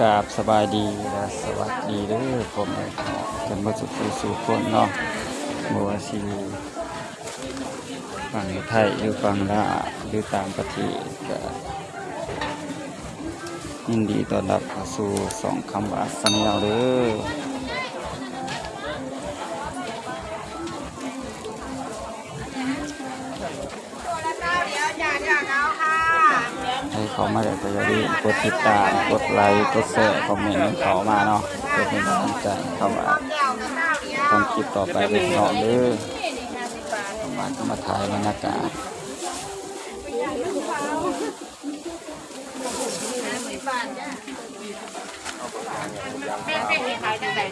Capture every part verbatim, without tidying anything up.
กราบสบายดีและสวัสดีเด้อพ่อแม่พี่น้องกันเบิดสุขสู่คนเนาะ บ่ว่าสิอยู่ฝั่งไทยหรือฝั่งลาวหรือต่างประเทศ ก็ยินดีต้อนรับเข้าสู่ช่องคำว่าชาแนลเด้อ ให้เข้ามาแล้วก็อย่าลืมกดติดตาม กดไลค์ กดแชร์ คอมเมนต์เข้ามาเนาะ เพื่อเป็นกำลังใจเข้ามาทำคลิปต่อไปเด้อพี่น้องเด้อ เข้ามาก็มาถ่ายบรรยากาศ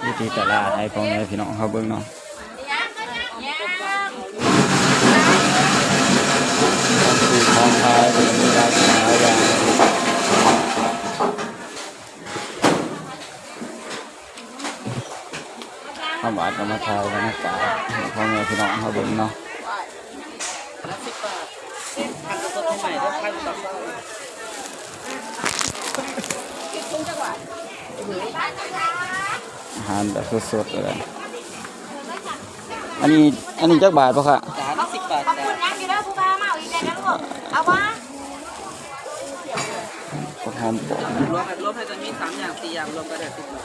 อยู่ที่ตลาดให้พ่อแม่พี่น้องเขาเบิ่งเนาะ ของซื้อของขายก็มีหลายสิ่งหลายอย่าง ทำวัดก็มาถ่ายบรรยากาศให้พ่อแม่พี่น้องเขาเบิ่งเนาะ อาหารแบบสดๆเลย อันนี้ อันนี้จักบาทปะคะ จ้า สิบบาทจ้า เอาวะ อาหาร รวม รวมให้จะมีสามอย่างสี่อย่างรวมก็ได้สิบบาท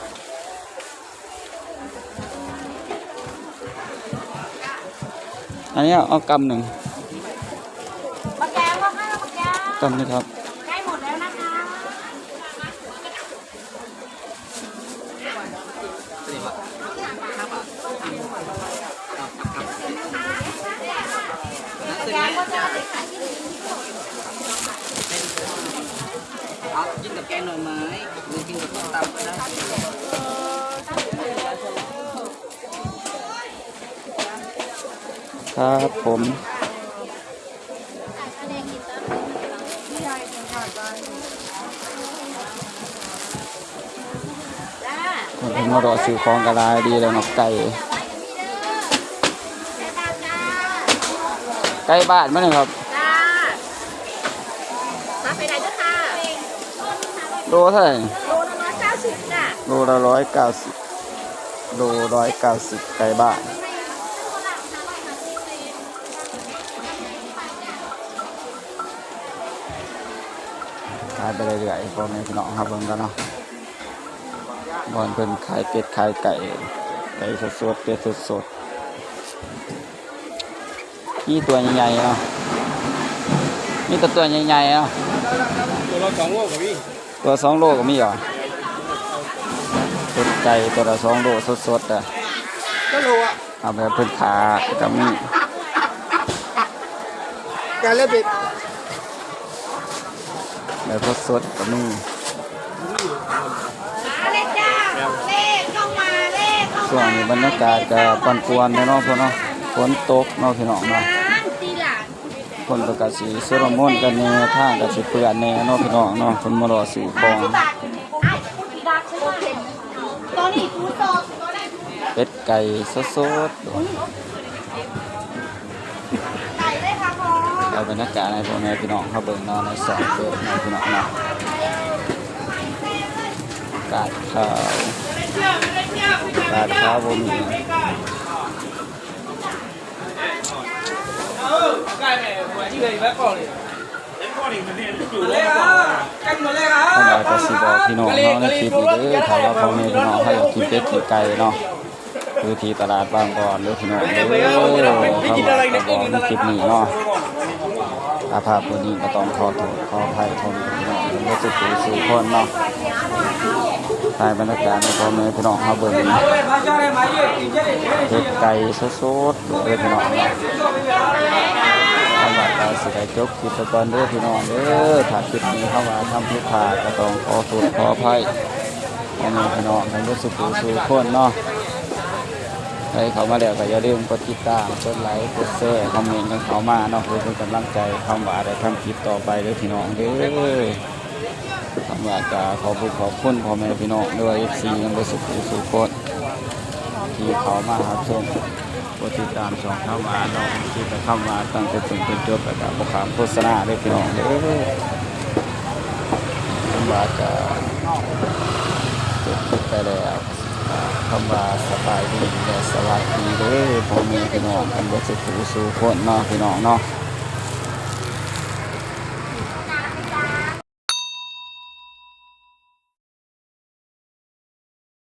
อันนี้เอากำหนึ่ง มะแกงว่าให้มะแกง กำหนึ่งครับ ใกล้หมดแล้วนะคะ เอากินกับแกงหน่อไม้หรือกินกับส้มตำก็ได้ ครับผม คนมารอซื้อของก็หลายดีแล้วเนาะ ไก่ ไก่บ้านมาเนี่ยครับ จ้า รับไปได้เด้อค่ะ โลเท่าไหร่ โลละร้อยเก้าสิบจ้ะ โลละร้อยเก้าสิบ โลร้อยเก้าสิบ ไก่บ้าน ขายไปเรื่อยๆ พ่อแม่พี่น้องครับ เบิ่งกันเนาะ บ่อนเพิ่นขายเป็ดขายไก่ ไก่สดๆ เป็ดสดๆ มีตัวใหญ่ๆ เนาะ มีแต่ตัวใหญ่ๆ เนาะ ตัวละสองโลก็มี ตัวสองโลก็มีเหรอ เป็ดไก่ตัวละสองโลสดๆ อ่ะ ก็โลอ่ะ เอาแบบเพิ่นขาก็มี การเล่นเป็ด แบบสดๆ ก็มี มาเลยจ้า เลขเข้ามา เลขเข้ามา ช่วงนี้บรรยากาศก็ปั่นป่วนเนาะพ่อเนาะ ฝนตกเนาะพี่น้องเนาะ ร้านตีหลัง คนก็กะสิชุลมุนกันแน่ ทางกะสิเปื้อนแน่เนาะพี่น้องเนาะ คนมารอซื้อของ ตัวนี้ เป็ดไก่สดๆ เอาบรรยากาศให้พ่อแม่พี่น้องเขาเบิ่งเนาะ ในสองเฟสเนาะพี่น้องเนาะ กาดขาว กาดขาวบ่มี เพิ่นว่าก็สิบอกพี่น้องเนาะในคลิปนี้เด้อ ถ้าว่าพ่อแม่พี่น้องเขาอยากกินเป็ดกินไก่เนาะ อยู่ที่ตลาดบางบอนเด้อพี่น้องเด้อ เขาว่าก็บอกในคลิปนี้เนาะ อาภาพมื้อนี้ก็ต้องขอโทษขออภัยพ่อแม่พี่น้องเด้อ ทุกผู้ทุกคนเนาะ ถ่ายบรรยากาศให้พ่อแม่พี่น้องเขาเบิ่ง เฮ็ดไก่สดๆ เลยพี่น้องเนาะ เอาบัดเราสิได้จบคลิปไปก่อนเด้อพี่น้องเด้อ ถ้าคลิปนี้เขาว่าทำผิดพลาดก็ต้องขอโทษขออภัยพ่อแม่พี่น้องกันเบิดสุขสู่คนเนาะ ใครเข้ามาแล้วก็อย่าลืมกดติดตาม กดไลค์ กดแชร์ คอมเมนต์กันเข้ามาเนาะ เพื่อเป็นกำลังใจคำว่าได้ทำคลิปต่อไปเด้อพี่น้องเด้อ คำว่าก็ขอบคุณขอบคุณพ่อแม่พี่น้องด้วย เอฟซี กันเบิดสุขสู่คน ที่เข้ามารับชม กดติดตามช่องคำว่าเนาะ ที่จะคำว่าตั้งแต่ต้นจนจบ แล้วก็บ่ข้ามโฆษณาเด้อพี่น้องเด้อ ว่าจะจบคลิปไปแล้ว คำว่าสบายดีและสวัสดีเด้อพ่อแม่พี่น้องกันเบิดสู่ผู้สู่คนเนาะพี่น้องเนาะ